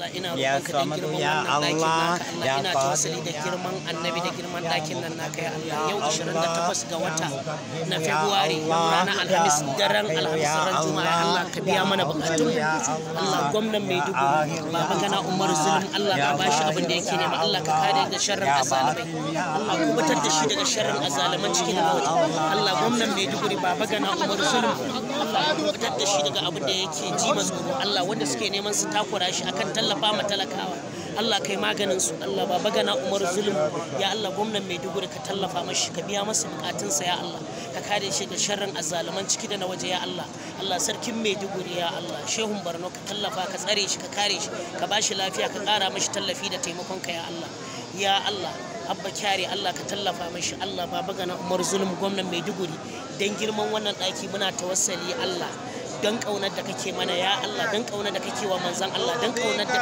Allah ina Ya roƙonka dan Samadu girman ya wannan ɗakin Allah naka Allah ya ina tawassuli Qadir da ya girman annabi da girman ya ɗakin nan naka ya Allah ya yau Allah 28 ga ya wata Muqaddim na ya February Allah ranar ya Alhamis daren Mu'akhir Alhamis ya ran Juma'a Allah Allah ka biya ya mana Awwal bukatun ya Allah Allah gwamnan ya Maiduguri Akhir ya Baba Gana Umar Allah Zulum Allah ya ka bashi abin da Zahir yake ya nema Allah ka kare Allah daga sharrin ya azalimai Batin ya Allah kubutar da shi Allah daga ya sharrin azaliman ciki da ya na waje Allah Allah gwamnan Maiduguri Baba Gana Umar Zulum Allah kubutar da shi daga abin da yake ji matsoro Allah wanda suke neman su takura shi akan tallafa ma talakawa Allah kai maganin su Allah Baba Gana Umar Zulum ya Allah gwamnan Maiduguri ka tallafa mashi ka biya masa bukatunsa ya Allah ka kare shi da sharrin azzaluman ciki da na waje ya Allah Allah sarkin Maiduguri ya Allah shehun Borno ka tallafa ka tsare shi ka kare shi ka bashi lafiya ka kara mashi tallafi da taimakon ka ya Allah ya Allah Abba Kyari Allah ka tallafa mashi Allah Baba Gana Umar Zulum gwamnan Maiduguri dan girman wannan daki muna tawassali Allah dan kaunar da kake mana ya Allah dan kaunar da kake wa manzon Allah dan kaunar da